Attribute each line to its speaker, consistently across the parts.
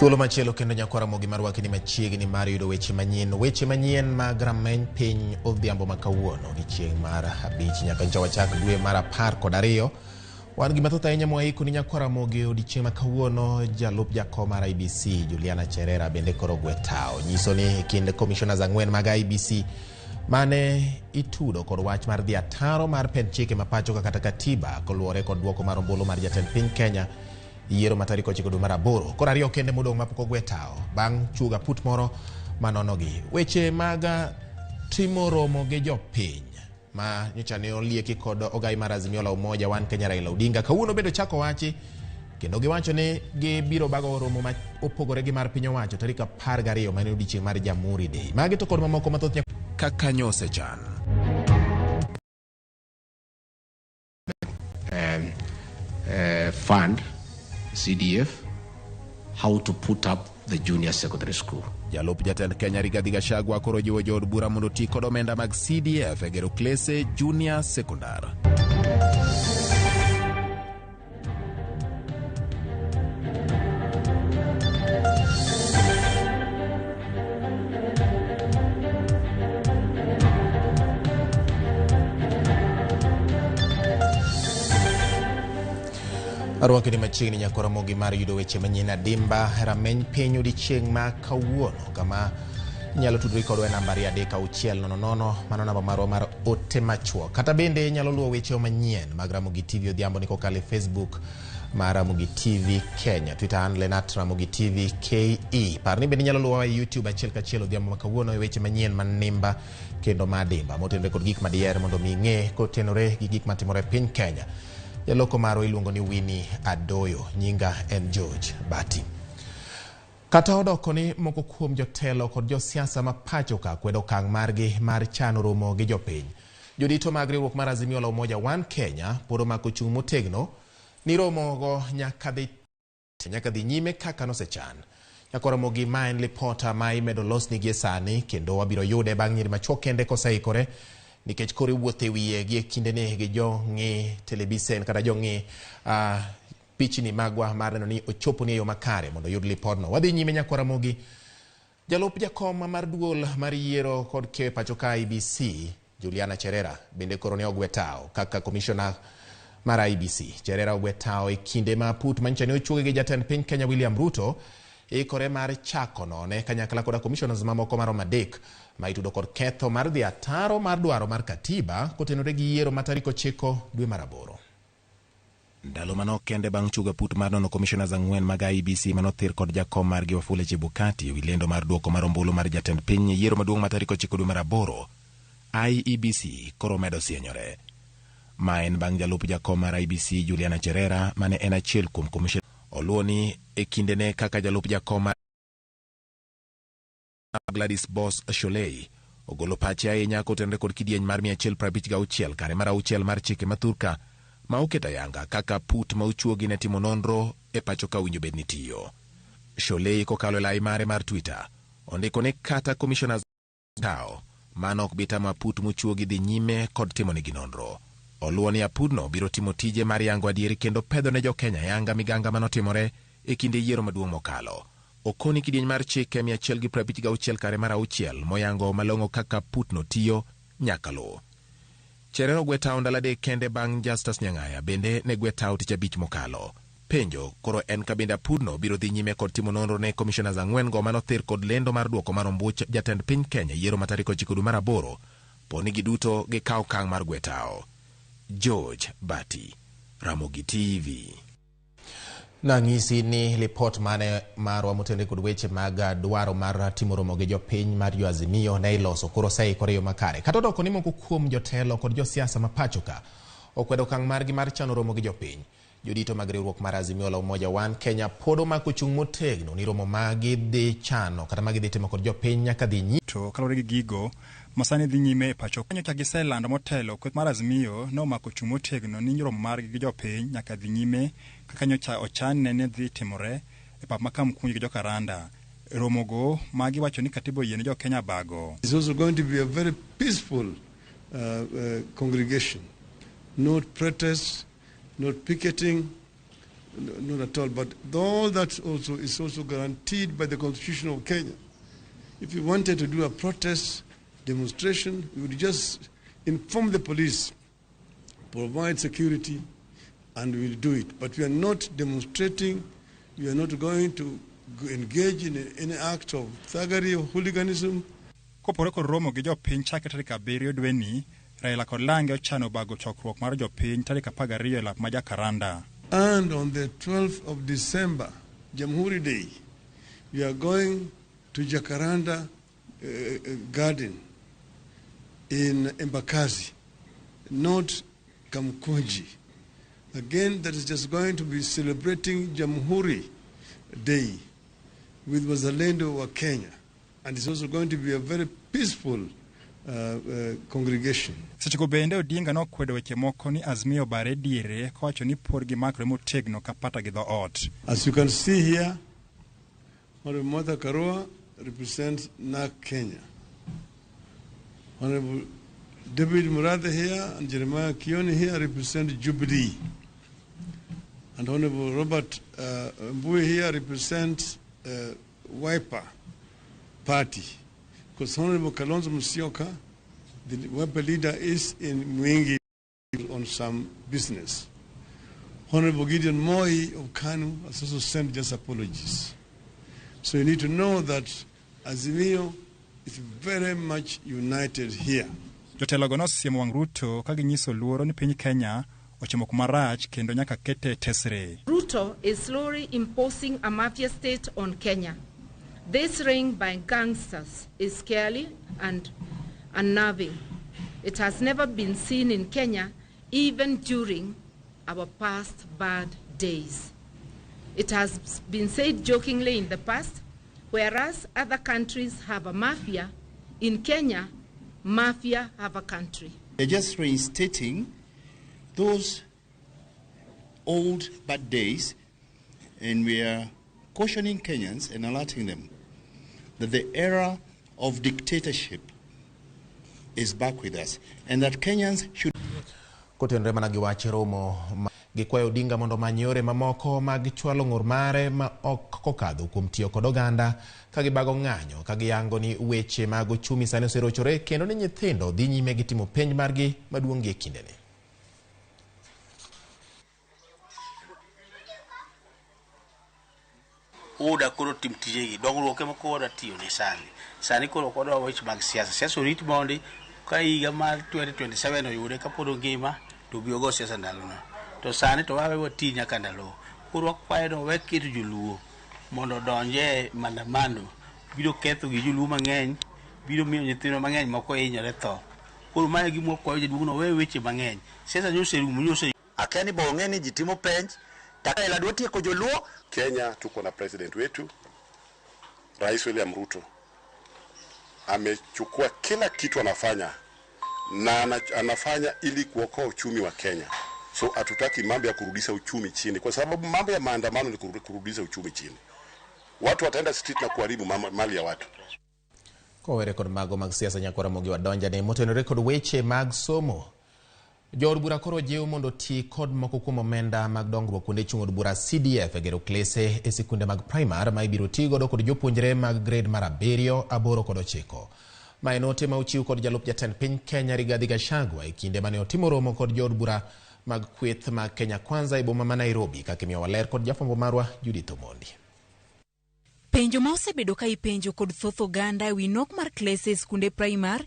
Speaker 1: Thuolo machielo kendo nyakwar Ramogi marwaki ni machiegni mar yudo weche manyien. Weche manyien mag rameny piny odhiambo ma kawuono odiechieng' mar abich nyaka nyocha wachak dwe mar 12. Wan gi mathoth ahinya mwaiko ni nyakwar Ramogi odiechieng' ma kawuono. Jalup jakom mar IEBC Juliana Cherera bende koro ogwe tawo. Nyiso ni e kind commissioners 4 mag IEBC mane itudo kod wach mar dhi ataro mar pend chike ma pacho ka kata katiba koluwore kod duoko mar ombulu mar jatend piny Kenya yiero ma tarik 9 dwe mar 8. Koro 2 kende modong' mapok ogwe tawo bang' chuogo aput moro manonogi. Weche mag timo romo gi jopiny ma nyocha ne olieki kod ogai mar Azimio la Umoja One Kenya Raila Odinga kawuono bende ochako wachi kendo giwacho ni gibiro bago romo ma opogore gi mar piny owacho tarik 12 ma en odiechieng' mar Jamhuri Day. Magi to kod mamoko mathoth kaka nyosechan.
Speaker 2: Fund, CDF, how to put up the junior secondary school.
Speaker 1: Jalup jatend Kenya Rigathi Gachagua koro jiwo jood bura mondo oti kod omenda mag CDF e gero klese junior secondary. Arwaki ni machiegni nyakwar Ramogi mar yudo weche manyien adimba rameny piny odiechieng' ma kawuono kama inyalo tudori kodwa e namba 23600, mano namba marwa mar ote machuok. Kata bende inyalo luwo weche manyien mag Ramogi TV odhiambo ni kokalo e Facebook mar Ramogi TV Kenya, Twitter handle en at Ramogi TV KE. Par ni bende inyalo luwowa e YouTube achiel kachiel odhiambo ma kawuono e weche manyien manimba kendo ma adimba motenore kod gik madier mondo mi ing'e kotenore gi gik matimore e piny Kenya. Jaloko marwa iluongo ni Winnie Adoyo, nyinga en George Bati. Kata odoko ni moko kuom jotelo kod josiasa ma pacho ka kwedo okang' margi mar chano romo gi jopiny. Jodito mag riwruok mar Azimio la Umoja One Kenya pod omako chung' motegno ni romo go nyaka dhi nyime kaka nosechan. Nyakwar Ramogi, ma en lipota ma imedo losni gie sani kendo wabiro yude bang' nyiri machuok kende koseikore nikech koro iwuotho e wiye gi e kindeni gi jong'i telebisen kata jong'i pichni magwa mar neno ni ochopo ni e yo makare mondo oyud lipodno. Wadhi nyime nyakwar Ramogi. Jalup jakom mar duol mar yiero kod keyo e pacho ka IEBC Juliana Cherera bende koro ne ogwe tawo kaka commissioner mar IEBC. Cherera ogwe tawo e kinde ma aput manyicha ne ochuogi gi jatend piny Kenya William Ruto ikore mar chako none kanyakla koda commissioners mamoko maromo 3 ma itudo kod ketho mar dhi ataro mar dwaro mar katiba kotenore gi yiero ma tarik 9 dwe mar 8. Ndalo manok kende bang' chugo aput mar nono commissioners 4 mag IEBC manothir kod jakom margi Wafula Chebukati ewi lendo mar duoko mar ombulu mar jatend piny e yiero maduong' ma tarik 9 dwe mar 8, IEBC koro medo sienyore. Ma en bang' jalup jakom mar IEBC Juliana Cherera mane en achiel kuom commissioners oluwo ni e kindene kaka jalup jakom mar Gladys Boss Sholei ogolo pache ahinya kotenore kod kidieny mar 156 kare mar 6 mar chike ma thurka ma oketo ayanga kaka put ma ochuogi ne timo nonro e pacho ka owinjo bed ni tiyo. Sholei kokalo e lai mare mar Twitter ondiko ni kata commissioners tao mano ok bi tamo aput mochuogi dhi nyime kod timonegi nonro. Oluwo ni apudno biro timo tije mar yango adieri kendo pedho ne jo Kenya yanga miganga manotimore e kinde yiero maduong' mokalo. Okoni kidieny mar chike 156 kare mar 6 moyango malong'o kaka putno tiyo nyaka luw. Cherera ogwe tawo ndalo 3 kende bang' Justus Nyang'aya bende ne gwe tawo tich 5 mokalo. Penjo koro en ka bende apudno biro dhi nyime kod timo nonro ne commissioners 4 go manothir kod lendo mar duoko mar ombuch jatend piny Kenya yiero ma tarik 9 dwe mar 8 po ni giduto gikawo okang' mar gwe tawo. George Bati, Ramogi TV. Nang'isi ni lipot mane marwa motenore kod weche mag dwaro mar timo romo gi jopiny mar jo Azimio ne iloso koro oseikore e yo makare. Kata odoko ni moko kuom jotelo kod josiasa ma pacho ka okwedo okang' margi mar chano romo gi jopiny. Jodito mag riwruok mar Azimio la Umoja One Kenya pod omako chung' motegno ni romo ma gidhi chano kata ma gidhi timo kod jopiny nyaka dhi nyime.
Speaker 3: To kaluwore gi gigo ma sani dhi nyime e pacho nyocha giselando motelo, kweth mar Azimio ne omako chung' motegno ni romo margi gi jopiny nyaka dhi nyime kaka nyocha ochanne ne dhi timore e pap ma Kamkunji gi Jokaranda. Romogo ma giwacho ni katiba oyiene jo Kenya bago.
Speaker 4: It's also going to be a very peaceful congregation. Not protests, not picketing, Not at all. But all that also is also guaranteed by the Constitution of Kenya. If you wanted to do a protest demonstration, you would just inform the police, provide security, and we'll do it. But we are not demonstrating. We are not going to engage in any act of thuggery or hooliganism.
Speaker 3: Kopore kod romo gi jopiny chakre tarik 7 dweni, Raila kod Lange ochano bago chokruok mar jopiny tarik 12 e lap ma Jacaranda.
Speaker 4: And on the 12th of December, Jamhuri Day, we are going to Jacaranda Garden in Embakasi, not Kamkunji. Again, that is just going to be celebrating Jamhuri Day with Wazalendo wa Kenya. And it's also going to be a very peaceful congregation.
Speaker 3: Sechego bende Odinga nokwedo weche moko ni Azimio obare diere kowacho ni pod gimakore motegno ka pata gi dhoot.
Speaker 4: As you can see here, Honorable Martha Karua represents NARC Kenya. Honorable David Murathe here and Jeremiah Kioni here represent Jubilee. And Honorable Robert Mbui here represents Wiper Party. Because Honorable Kalonzo Musyoka, the Wiper leader, is in Mwingi on some business. Honorable Gideon Moi of KANU has also sent just apologies. So you need to know that Azimio is very much united here.
Speaker 3: Jotelogo nosiemo wang' Ruto ka ginyiso luoro ni piny Kenya ochomo kuma rach kendo nyaka kete tesre.
Speaker 5: Ruto is slowly imposing a mafia state on Kenya. This ring by gangsters is scary and unnerving. It has never been seen in Kenya, even during our past bad days. It has been said jokingly in the past, whereas other countries have a mafia, in Kenya, mafia have a country.
Speaker 6: They're just reinstating those old bad days, and we are cautioning Kenyans and alerting them that the era of dictatorship is back with us, and that Kenyans should...
Speaker 1: Kotenore mana gi wach romo gikwayo Odinga mondo omany yore mamoko mag chwalo ng'ur mare ma ok kokadho kuom tiyo kod oganda ka gibago ng'anyo ka giyango ni weche mag ochumi sani oserochore kendo ni nyithindo dhi nyime gi timo penj margi maduong' gi e kindeni.
Speaker 7: Oda koro tim tijegi dongruok ema koro wadwa tiyo ne sani. Sani koro ok wadwa weche mag siasa. Siasa orit mondi ka higa mar 2027 oyude kapod ongima to obi ogo siasa ndalono. To sani to wawe wati nyaka ndalo. Koro wakwayo ni owe keto joluo mondo odonj e maandamano. Biro ketho gi joluo mang'eny, biro miyo nyithindo mang'eny moko hinyore tho. Koro mae gima wakwayo jaduong' owe weche mang'eny. Siasa nyoserumo nyose.
Speaker 8: Akia ni bo ong'e ni ji timo penj. Raila dwa tieko joluo.
Speaker 9: Kenya tuko na president wetu Rais William Ruto. Amechukua kila kitu anafanya na anafanya ili kuokoa uchumi wa Kenya. So hatutaki mambo ya kurudisha uchumi chini, kwa sababu mambo ya maandamano ni kurudisha uchumi chini. Watu wataenda street na kuharibu mali ya watu.
Speaker 1: Kowere kod mago mag siasa nyakwara Ramogi wadonja ne motenore kod weche mag somo. Jood bura koro jiw mondo ti kod moko kuom omenda mag dongruok kuonde chung' od bura CDF e gero klese e sikunde mag primar ma ibiro ti godo kod jopuonjre mag grade mar 7, 8 kod 9. Ma en ote ma ochiw kod jalup jatend piny Kenya Rigathi Gachagua e kinde mane otimo romo kod jood bura mag kweth mag Kenya Kwanza e boma ma Nairobi, kaka imiyowa ler kod jafwambo marwa Judith Omondi.
Speaker 10: Penjo ma osebedo ka ipenjo kod thoth oganda ewi nok mar klese e skunde primar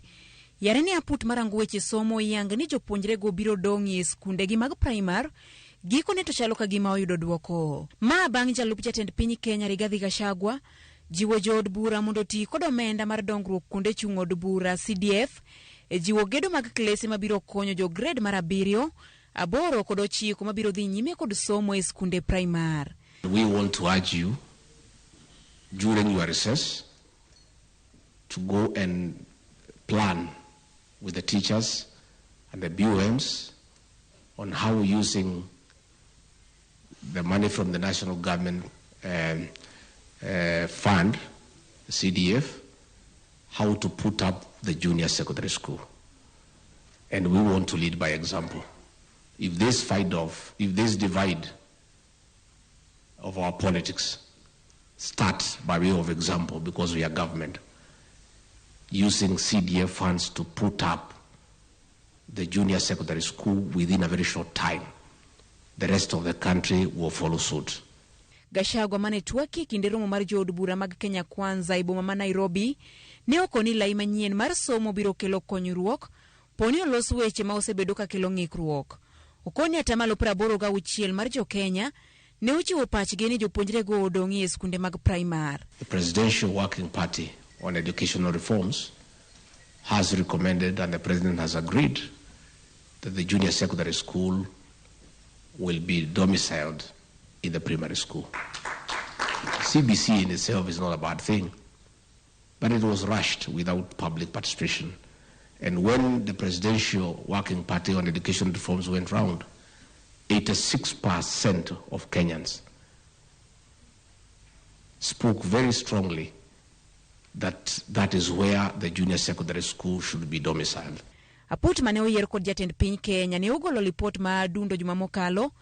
Speaker 10: yare ni aput marango weche somo yang ni jopuonjrego biro dong' e skundegi mag primar, gikone to chalo ka gima oyudo dwoko. Ma bang' jalup jatend piny Kenya Rigathi Gachagua jiwo jood bura mondo oti kod omenda mar dongruok kuonde chung' od bura CDF e jiwo gedo mag klese mabiro konyo jo grade mar 7, 8 kod 9 mabiro dhi nyime kod somo e skunde primar.
Speaker 2: We want to urge you during your recess to go and plan with the teachers and the BOMs on how using the money from the national government fund, CDF, how to put up the junior secondary school. And we want to lead by example. If this fight off, if this divide of our politics start by way of example, because we are government, using CDF funds to put up the junior secondary school within a very short time. The rest of the country will follow suit.
Speaker 10: Gachagua mane twak e kinde romo mar jood bura mag Kenya Kwanza e boma ma Nairobi ne okoni lai manyien mar somo biro kelo konyruok poni olos weche ma osebedo ka kelo ng'ikruok. Okoni atamalo 86 mar jo-Kenya ne ochiwo pachgi ni jopuonjrego odong'i e skunde mag primar.
Speaker 2: The Presidential Working Party on Educational Reforms has recommended, and the President has agreed, that the junior secondary school will be domiciled in the primary school. CBC in itself is not a bad thing, but it was rushed without public participation. And when the Presidential Working Party on Education Reforms went round, 86% of Kenyans spoke very strongly that that is where the junior secondary school should be domiciled.
Speaker 10: Aput mane oyier kod jatend piny Kenya ne ogolo lipot ma adundo juma mokalo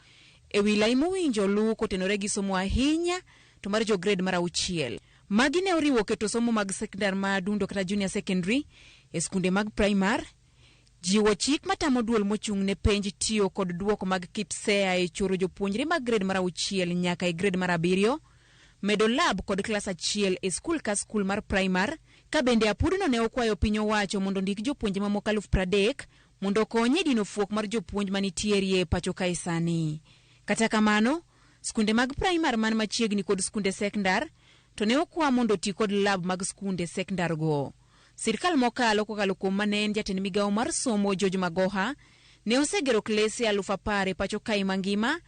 Speaker 10: e wi lai mowinjo luw kotenore gi somo ahinya to mar jo grade mar auchiel. Magi ne oriwo keto somo mag sekondar ma adundo kata junior secondary e skunde mag primar, jiwo chik matamo duol mochung' ne penj tiyo kod duoko mag KPSEA e choro jopuonjre mag grade mar auchiel nyaka e grade mar abiriyo, medo lab kod klas achiel e skul ka skul mar primar, ka bende apudno ne okwayo piny owacho mondo ondik jopuonje mamoko 30,000 mondo okony e dino fuok mar jopuonj manitiere e pacho kae sani. Kata kamano, skunde mag primar man machiegni kod skunde sekondar to ne okwa mondo oti kod lab mag skunde sekondar go. Sirkal mokalo kokalo kuom mane en jatend migawo mar somo George Magoha ne osegero klese 10,000 e pacho kae mangima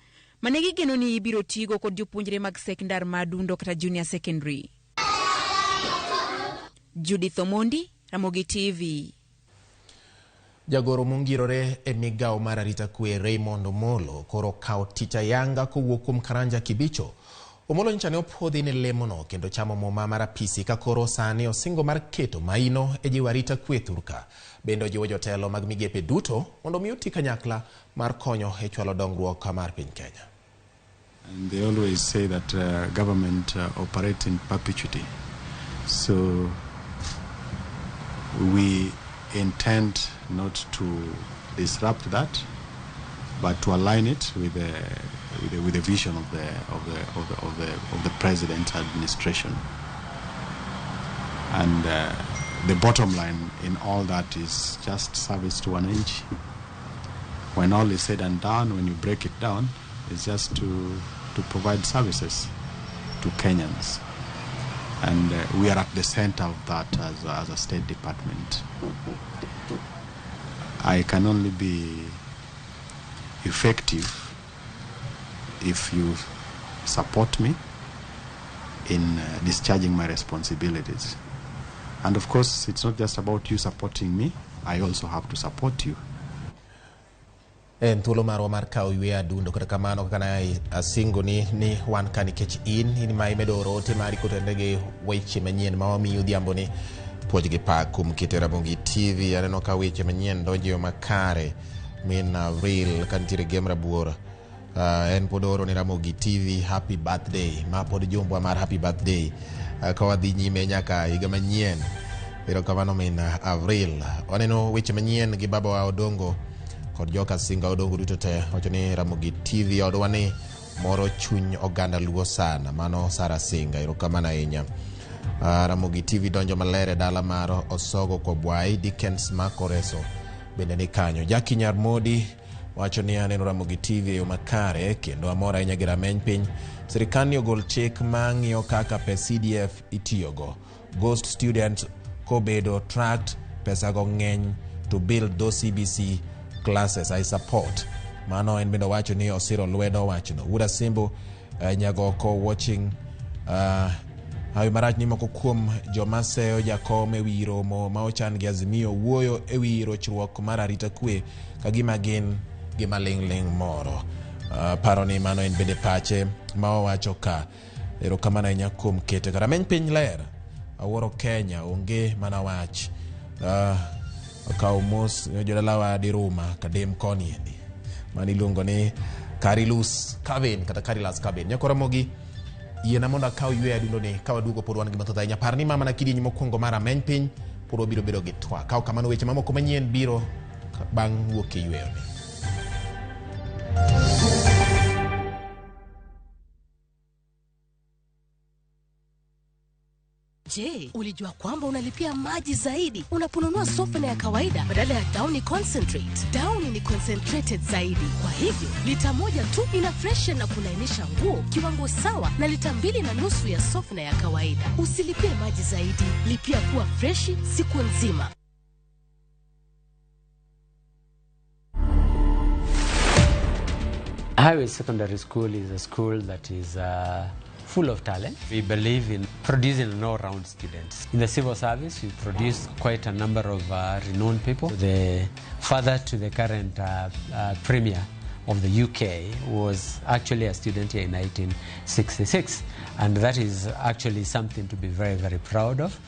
Speaker 10: mane gigeno ni ibiro tigo kod jopuonjre mag sekondar ma adundo kata junior secondary. Judith Omondi, Ramogi TV.
Speaker 1: Jagoro mongirore e migawo mar arita kwe Raymond Omolo koro kawo tich ayanga kowuok kuom Karanja Kibicho. Omolo nyocha ne opwodhi ne lemono kendo chamo muma mar apisi ka koro sani osingo mar keto maino e jiwo arita kwe thurka. Bende ojiwo jotelo mag migepe duto mondo mi oti kanyakla mar konyo e chwalo dongruok mar piny Kenya.
Speaker 11: And they always say that government operates in perpetuity. So we intend not to disrupt that, but to align it with the vision of the president's administration. And the bottom line in all that is just service to one inch. When all is said and done, when you break it down, it's just to provide services to Kenyans. And we are at the center of that as a state department. I can only be effective if you support me in discharging my responsibilities. And of course, it's not just about you supporting me, I also have to support you.
Speaker 1: En thuolo marwa mar kawo yweyo adundo kata kamano kaka ne asingo ni wan ka nikech in ma imedo oro ote mari kotenore gi weche manyien ma wamiyi odhiambo ni puonj gi pak kuom kite Ramogi TV. Aneno ka weche manyien donjo e makare min Avril ka nitiere Gem Rabuor en pod oro ni Ramogi TV happy birthday ma pod jumbwa mar happy birthday ka wadhi nyime nyaka higa manyien. Erokamano min Avril. Waneno weche manyien gi babawa Odongo kod joka Singa Odongo duto te wacho ni Ramogi TV odwa ni moro chuny oganda Luo sana. Mano Sara Singa, erokamano ahinya. Ramogi TV donjo maler e dala mar Osogo Kobwai, Dickens Makoreso bende ni kanyo. Jackie Nyarmodi wacho ni aneno Ramogi TV e yo makare kendo amor ahinya gi rameny piny. Sirikal ni ogol chik ma ng'iyo kaka pes CDF itiyogo. Ghost students kobedo tracked, pesago ng'eny to build those CBC classes. I support. Mano en bende owacho ni osiro lwedo wachno. Wuda Simbo Nyagoko watching hawi marach ni moko kuom joma seyo jakom e wi romo ma ochan gi Azimio wuoyo e wi rochruok mar arita kwe ka gima gin gima ling' ling' moro. Paro ni mano en bende pache ma owacho ka. Erokamano ahinya kuom kete kara meny piny ler. Awuoro Kenya onge mana wach. Okawo mos jodalawa diruma kadem koni endi. Mano iluongo ni Carilus Cavin kata Carilas Cavin. Nyako Ramogi, yiena mondo akaw yweyo adundo ni ka waduogo pod wan gi mathoth ahinya. Par ni ma mana kidieny mokwongo mar ameny piny pod wabiro bedo gi twak. Kaw kamano weche mamoko manyien biro bang' wuok e yweyo ni.
Speaker 12: Je, ulijua kwamba unalipia maji zaidi unaponunua softener ya kawaida badala ya Downy Concentrate? Downy ni concentrated zaidi, kwa hivyo lita 1 tu ina freshen na kulainisha nguo kiwango sawa na lita 2.5 ya softener ya kawaida. Usilipie maji zaidi, lipia kuwa freshi siku nzima.
Speaker 13: Highway Secondary School is a school that is full of talent. We believe in producing an all-round students. In the civil service, we produce quite a number of renowned people. The father to the current premier of the UK was actually a student here in 1966, and that is actually something to be very, very proud of.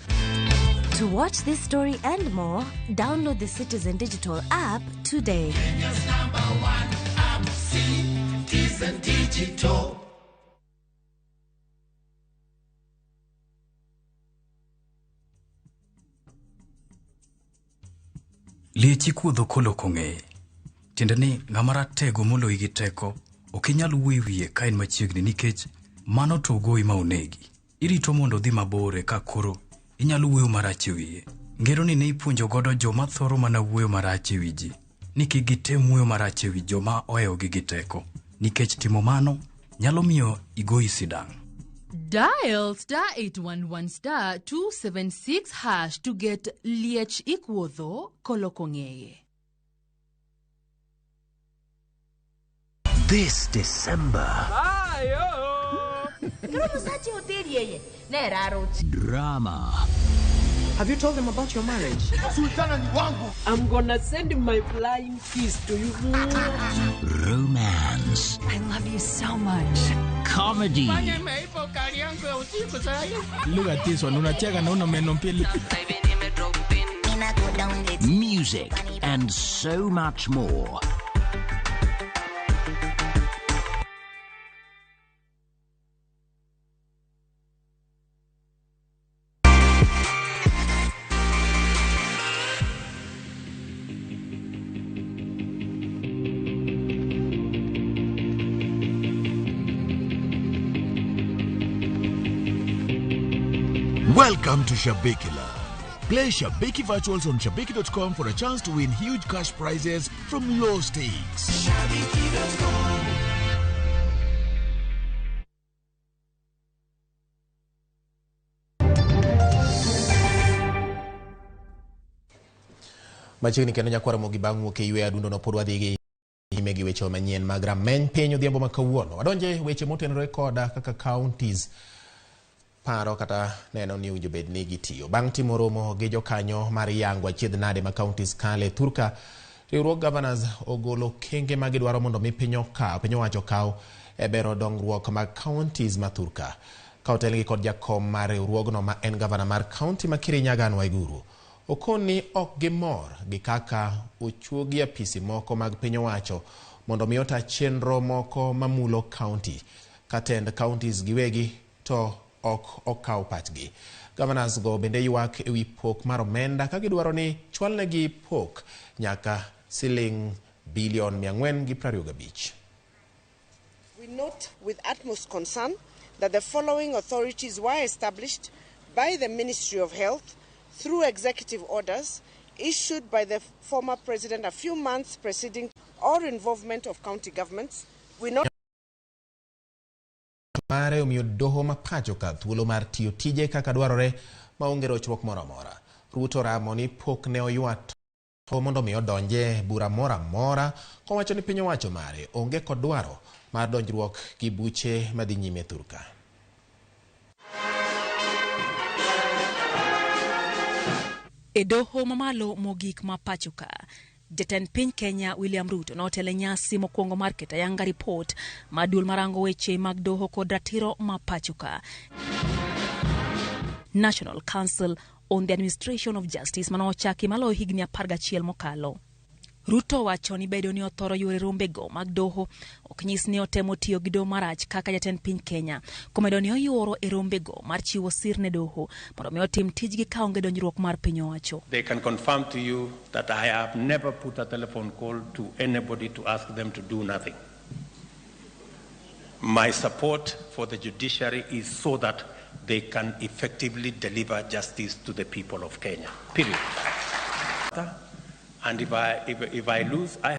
Speaker 14: To watch this story and more, download the Citizen Digital app today.
Speaker 15: Kenya's #1 app, Citizen Digital.
Speaker 16: Liech ikuodho koloko ng'eye. Tiende ni ng'ama ratego moloyi gi teko ok inyal wuoyo wiye ka en machiegni nikech mano to ogoyi ma onegi. Irito mondo odhi mabor eka koro inyalo wuoyo marach e wiye. Ngero ni ne ipuonjo godo joma thoro mana wuoyo marach e wi ji ni kik gitem wuoyo marach e wi joma ohewogi gi teko nikech timo mano nyalo miyo igoyi sidang'.
Speaker 17: Dial *811 *276# to get Liech Ikuodho koloko ng'eye.
Speaker 18: This December. Drama.
Speaker 19: Have you told them about your marriage?
Speaker 20: Sultana ni wangu.
Speaker 19: I'm gonna send my flying kiss to you.
Speaker 18: Romance.
Speaker 21: I love you so much.
Speaker 18: Comedy.
Speaker 22: Look at this one. Unacheka na una meno mbili.
Speaker 18: Music and so much more.
Speaker 23: Welcome to Shabiki Land. Play Shabiki Virtuals on Shabiki.com for a chance to win huge cash prizes from low stakes.
Speaker 15: Shabiki.com.
Speaker 1: Machiegni kendo nyakwar Ramogi bang' wuok e yweyo adundo no pod wadhi gi nyime gi weche manyien mag rameny piny odhiambo ma kawuono. Wadonje weche motenore koda kaka counties paro kata neno ni owinjo bed ni gitiyo. Bang' timo romo gi jokanyo mar yango achiedh nade ma counties kale thurka, riwruog governors ogolo kenge ma gidwaro mondo mi piny owacho okaw e bero dongruok mag counties ma thurka. Ka otelgi kod jakom mar riwruogno ma en governor mar county ma Kirinyaga Anne Waiguru, okon ni ok gimor gi kaka ochuogi apisi moko mag piny owacho mondo mi ota chenro moko mamulo county. Katend counties giwegi to ok okaw pachgi. Governors go bende ywak ewi pok mar omenda ka gidwaro ni chwalnegi pok nyaka siling bilion 425.
Speaker 24: We note with utmost concern that the following authorities were established by the Ministry of Health through executive orders issued by the former president a few months preceding or involvement of county governments. We note
Speaker 1: mare omiyo doho ma pacho ka thuolo mar tiyo tije kaka dwarore maonge rochruok moro amora. Ruto ramo ni pok ne oywa to mondo mi odonje bura moro amora kowacho ni piny owacho mare onge kod dwaro mar donjruok gi buche madhi nyime thurka.
Speaker 10: E doho mamalo mogik ma pacho ka, jatend piny Kenya William Ruto notelo e nyasi mokwongo mar keto ayanga ripot mar duol marango weche mag doho kod ratiro ma pacho ka, National Council on the Administration of Justice mane ochaki maloyo higni 11 mokalo. Ruto wacho ni bedo ni othoro yore rombego mag doho ok nyis ni otemo tiyo gi doho marach kaka jatend piny Kenya. Komedo ni oyuoro e rombego mar chiwo sir ne doho mondo mi otim tijgi kaonge donjruok mar piny owacho.
Speaker 3: They can confirm to you that I have never put a telephone call to anybody to ask them to do nothing. My support for the judiciary is so that they can effectively deliver justice to the people of Kenya. Period. And if I lose, I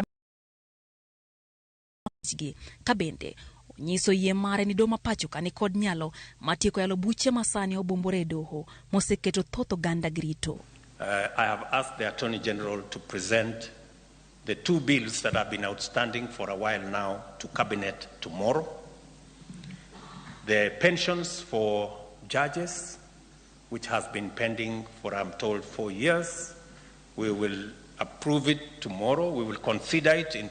Speaker 10: gi ka bende onyiso yie mare ni doho ma pacho ka nikod nyalo mar tieko yalo buche ma sani obumbore e doho moseketo thoth oganda gi rito.
Speaker 3: I have asked the Attorney General to present the two bills that have been outstanding for a while now to Cabinet tomorrow. The pensions for judges, which has been pending for, I'm told, 4 years. We will approve it tomorrow. We will consider it in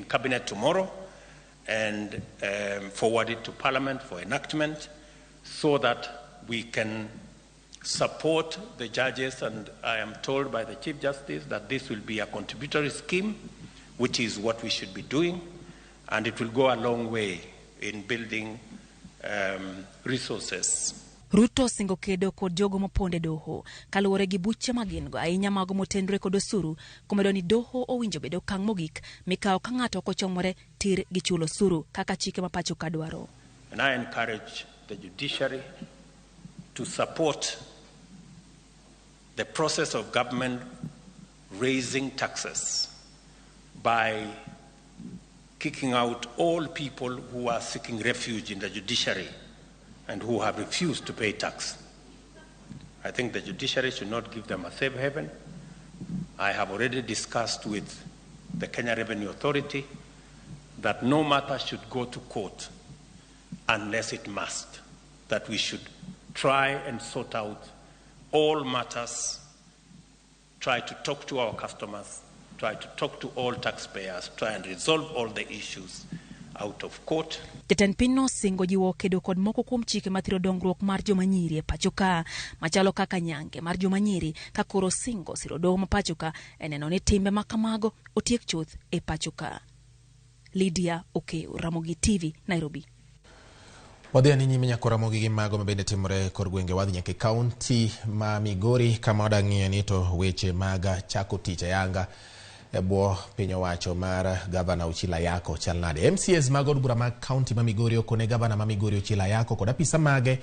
Speaker 3: Cabinet tomorrow and forward it to Parliament for enactment so that we can support the judges. And I am told by the Chief Justice that this will be a contributory scheme, which is what we should be doing, and it will go a long way in building resources.
Speaker 10: Ruto osingo kedo kod jogo mopondo e doho kaluwore gi buche ma gin go ahinya mago motenore kod osuru komedo ni doho owinjo bed okang' mogik mikawo ka ng'ato ok ochomore tir gi chulo osuru kaka chike ma pacho ka dwaro.
Speaker 3: And I encourage the judiciary to support the process of government raising taxes by kicking out all people who are seeking refuge in the judiciary and who have refused to pay tax. I think the judiciary should not give them a safe haven. I have already discussed with the Kenya Revenue Authority that no matter should go to court unless it must, that we should try and sort out all matters, try to talk to our customers, try to talk to all taxpayers, try and resolve all the issues out of court.
Speaker 10: Jatend piny nosingo jiwo kedo kod moko kuom chike mathiro dongruok mar joma nyiri e pacho ka machalo kaka nyange mar joma nyiri ka koro singo siro doho ma pacho ka e neno ni timbe ma kamago otiek chuth e pacho ka. Lydia Okeo, Ramogi TV, Nairobi.
Speaker 1: Wadhi ane nyime nyaka Ramogi gi mago mabende timore kor gwenge. Wadhi nyaka e kaunti ma Migori kama wadang'iyo ni to weche mag chako tich ayanga e bwo piny owacho mar gavana Uchila Ayacko chal nade. MCAs mag od bura mag kaunti ma Migori okone gavana ma Migori Uchila Ayacko kod apisa mage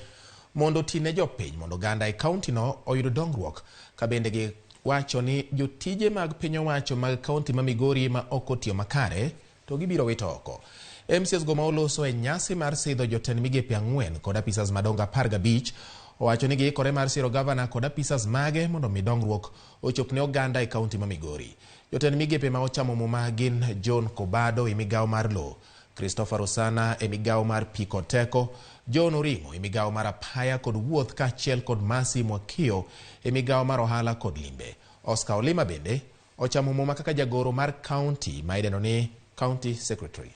Speaker 1: mondo oti ne jopiny mondo oganda e kaunti no oyud dongruok ka bende giwacho ni jotije mag piny owacho mag kaunti ma Migori ma ok otiyo makare to gibiro wito oko. MCAs go ma oloso e nyasi mar sidho jotend migepe 4 kod apisas madongo 15 owacho ni giikore mar siro gavana kod apisas mage mondo mi dongruok ochop ne oganda e kaunti ma Migori. Jotend migepe ma ochamo muma gin John Kobado e migawo mar lowo, Christopher Osana e migawo mar pi kod teko, John Orimo e migawo mar apaya kod wuoth kaachiel kod Mercy Mwakio e migawo mar ohala kod limbe. Oscar Olima bende ochamo muma kaka jagoro mar kaunti ma idendo ni County Secretary.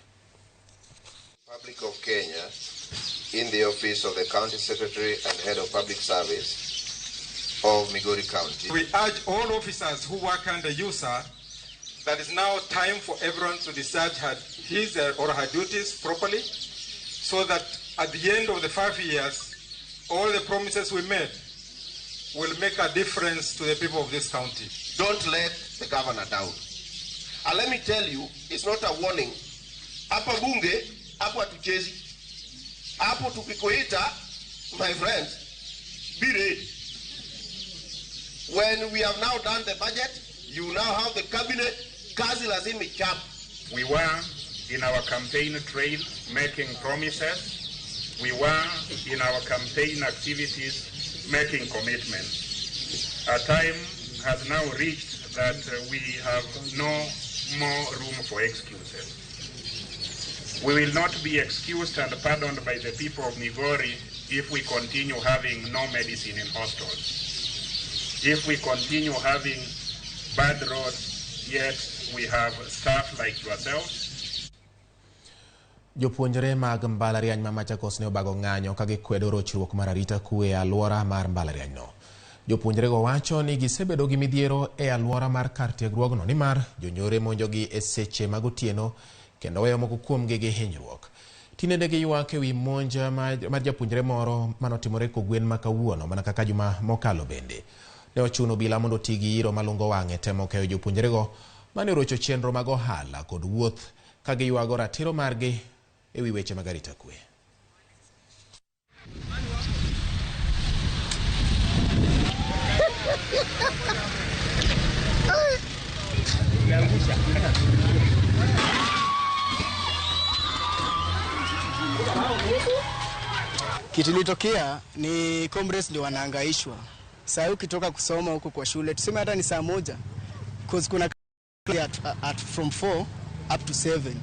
Speaker 4: Republic of Kenya in the office of the County Secretary and Head of Public Service of Migori County.
Speaker 20: We urge all officers who work under you, sir, that it's now time for everyone to discharge his or her duties properly so that at the end of the 5 years, all the promises we made will make a difference to the people of this county.
Speaker 4: Don't let the governor down. And let me tell you, it's not a warning. Hapa bunge, hapo hatuchezi. Hapo tukikuita, my friends, be ready. When we have now done the budget, you now have the cabinet, kazi lazima ichape.
Speaker 21: We were in our campaign trail making promises. We were in our campaign activities making commitments. A time has now reached that we have no more room for excuses. We will not be excused and pardoned by the people of Migori if we continue having no medicine in hostels. If we continue having bad roads, yet we have staff like yourselves.
Speaker 1: Jopuonjre mag mbalariany ma Machakos ne obago ng'anyo ka gikwedo rochruok mar arita kwe e alwora mar mbalariany no. Jopuonjrego wacho ni gisebedo gi midhiero e alwora mar kar tiegruogno nimar jonyore monjogi e seche mag otieno kendo weyo moko kuomgi gi hinyruok. Tinende giywak ewi monj mar japuonjre moro manotimore kogwen ma kawuono mana kaka juma mokalo bende. Ne ochuno obila mondo oti gi iro malungo wang'e temo keyo jopuonjrego mane orocho chenro mag ohala kod wuoth ka giywago ratiro margi ewi weche mag arita kwe.
Speaker 5: Kitu ilitokea ni comrades ndio wanahangaishwa. Saa ukitoka kusoma huko kwa shule, tuseme hata ni saa 1, cause kuna at from 4 up to 7.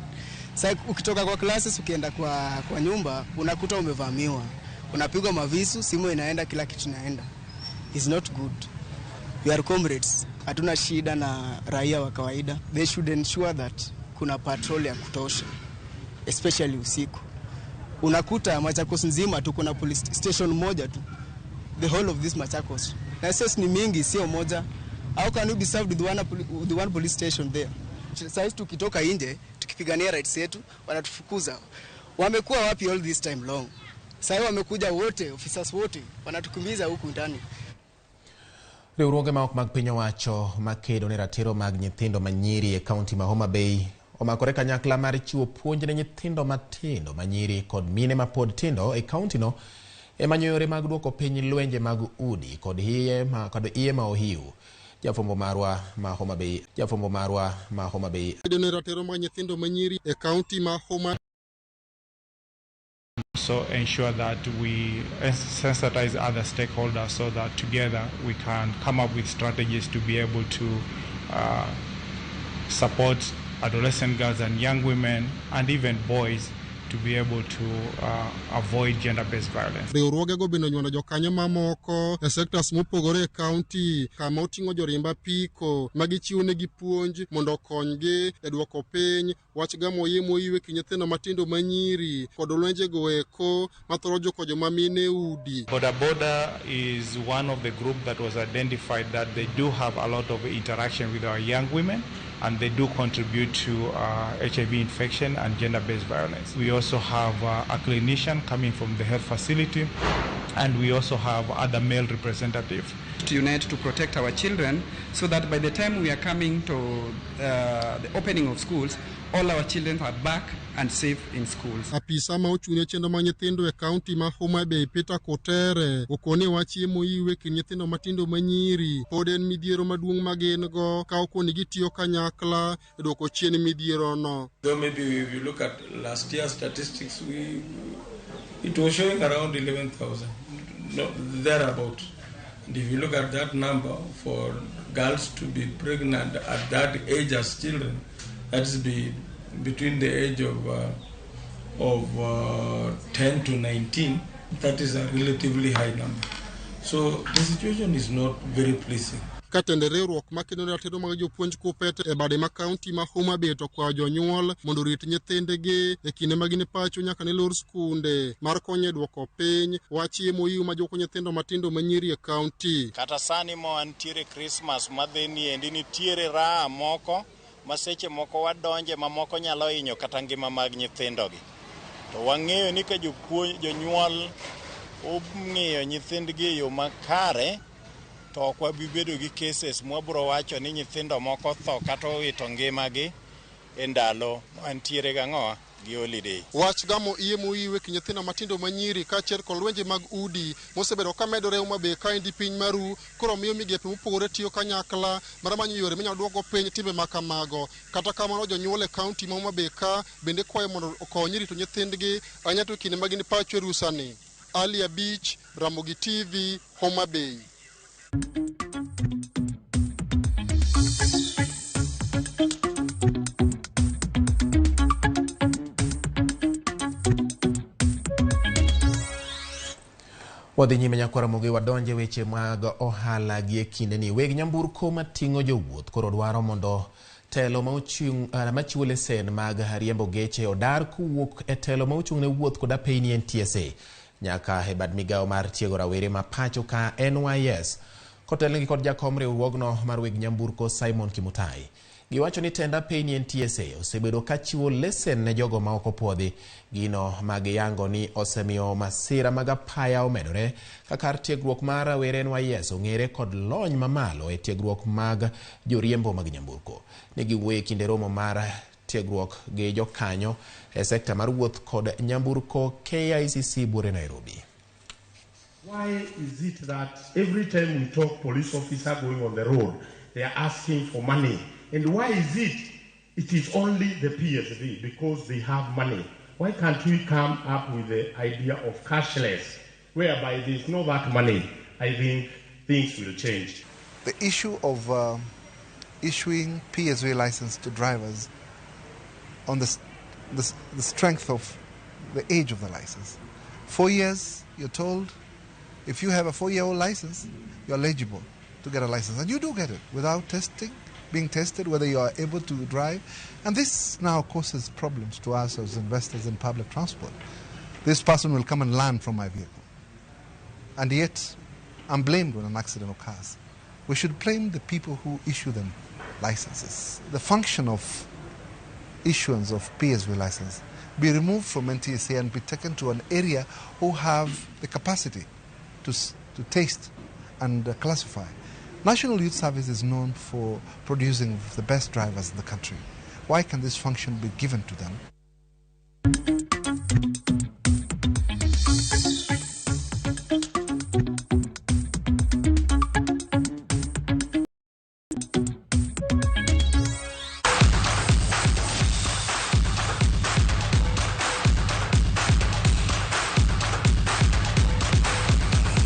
Speaker 5: Saa ukitoka kwa classes ukienda kwa nyumba unakuta umevamiwa. Unapigwa mavisu, simu inaenda, kila kitu inaenda. It's not good. We are comrades. Hatuna shida na raia wa kawaida. They should ensure that kuna patrol ya kutosha, especially usiku. Unakuta Machakos nzima tu kuna police station moja tu. The whole of this Machakos. Na sasa ni mingi, sio moja. How can you be served with one police station there? Sasa tukitoka nje tukipigania rights yetu wanatufukuza. Wamekuwa wapi all this time long? Sasa wamekuja wote, officers wote wanatukimbiza huku ndani.
Speaker 1: Riwruoge ma ok mag piny owacho makedo ne ratiro mag nyithindo manyiri e kaunti ma Homa Bay omakore kanyakla mar chiwo puonj ne nyithindo matindo manyiri kod mine mapod tindo e kaunti no e manyo yore mag duoko piny lwenje mag udi kod iye ma ohiu. Jafwambo marwa ma Homa Bay, jafwambo marwa ma Homa Bay.
Speaker 6: Kedo ne ratiro mag nyithindo manyiri e kaunti ma Homa.
Speaker 7: So ensure that we sensitize other stakeholders so that together we can come up with strategies to be able to support adolescent girls and young women and even boys to be able to avoid gender-based violence.
Speaker 6: Riwruogego bende onywando jokanyo mamoko e sectors mopogore e kaunti kama oting'o joriemb apiko ma gichiwo negi puonj mondo okonygi e duoko piny wach gamo iye mohiu e kind nyithindo matindo manyiri kod lwenjego eko mathoro juko joma mine udi.
Speaker 7: Boda Boda is one of the group that was identified that they do have a lot of interaction with our young women and they do contribute to HIV infection and gender-based violence. We also have a clinician coming from the health facility, and we also have other male representatives.
Speaker 8: To unite to protect our children so that by the time we are coming to the opening of schools, all our children are back and safe in schools.
Speaker 6: Apisa ma ochung' ne chenro mag nyithindo e kaunti ma Homa Bay Peter Kotere okone wach chiemo iwe kind nyithindo matindo manyiri pod en midhiero maduong' ma gin go ka okoni gitiyo kanyakla e duoko chien midhiero no.
Speaker 25: Though maybe if you look at last year's statistics, it was showing around 11,000, no, thereabout. And if you look at that number for girls to be pregnant at that age as children, that's between the age of 10 to 19, that is a relatively high number. So the situation is not very pleasing.
Speaker 6: Katende riwruok makedo ne ratiro mag jopuonj Kupet e bade ma kaunti ma Homa Bay to kwayo jonyuol mondo orit nyithindgi e kinde ma gin e pacho nyaka ne lor skunde mar konyo e duoko piny wach chiemo iu ma juko nyithindo matindo manyiri e kaunti.
Speaker 26: Kata sani ma wantiere Christmas madhi niendi nitiere raha moko ma seche moko wadonje mamoko nyalo hinyo kata ngima mag nyithindogi. To wang'eyo ni ka jonyuol ong'iyo nyithindgi e yo makare to ok wabi bedo gi cases mwabiro wacho ni nyithindo moko tho kata owito ngimagi e ndalo mantiere gang'o gi holiday.
Speaker 6: Wach gamo iye mohiu e kind nyithindo matindo manyiri kaachiel kod lwenje mag udi mosebedo ka medore Homa Bay kaendi piny maru koro miyo migepe mopogore tiyo kanyakla mar manyo yore minyalo duoko piny timbe ma kamago. Kata kamano jonyuol e kaunti ma Homa Bay ka bende kwayo mondo okony rito nyithindgi ahinya to e kinde ma gin pacho e rusani. Ali Abich, Ramogi TV, Homa Bay.
Speaker 1: Wadhi nyime nyakwara Ramogi wadonje weche mag ohala gi e kindeni. Weg nyamburko mating'o jowuoth koro dwaro mondo telo machiwo lesen mag riembo geche odar kowuok e telo ma ochung' ne wuoth kod apeyni NTSA nyaka e bad migawo mar tiego rawere ma pacho ka NYS Kotelnegi kod jakom riwruogno mar weg nyamburko Simon Kimutai. Giwacho ni tend apeyni NTSA osebedo ka chiwo lesen ne jogo ma ok opuodhi. Gino ma giyango ni osemiyo masira mag apaya omedore ka kar tiegruok mar rawere NYS ong'ere kod lony mamalo e tiegruok mag joriembo mag nyamburko. Ne giwuoyo e kinde romo mar tiegruok gi jokanyo e sekta mar wuoth kod nyamburko KICC buore Nairobi.
Speaker 2: Why is it that every time we talk police officer going on the road, they are asking for money? And why is it it is only the PSV because they have money? Why can't we come up with the idea of cashless, whereby there is no that money? I think things will change.
Speaker 9: The issue of issuing PSV license to drivers on the strength of the age of the license. 4 years, you're told, if you have a 4-year-old license, you're eligible to get a license. And you do get it without testing, being tested, whether you are able to drive. And this now causes problems to us as investors in public transport. This person will come and learn from my vehicle. And yet, I'm blamed when an accident occurs. We should blame the people who issue them licenses. The function of issuance of PSV license be removed from NTSA and be taken to an area who have the capacity to taste and classify. National Youth Service is known for producing the best drivers in the country. Why can this function be given to them?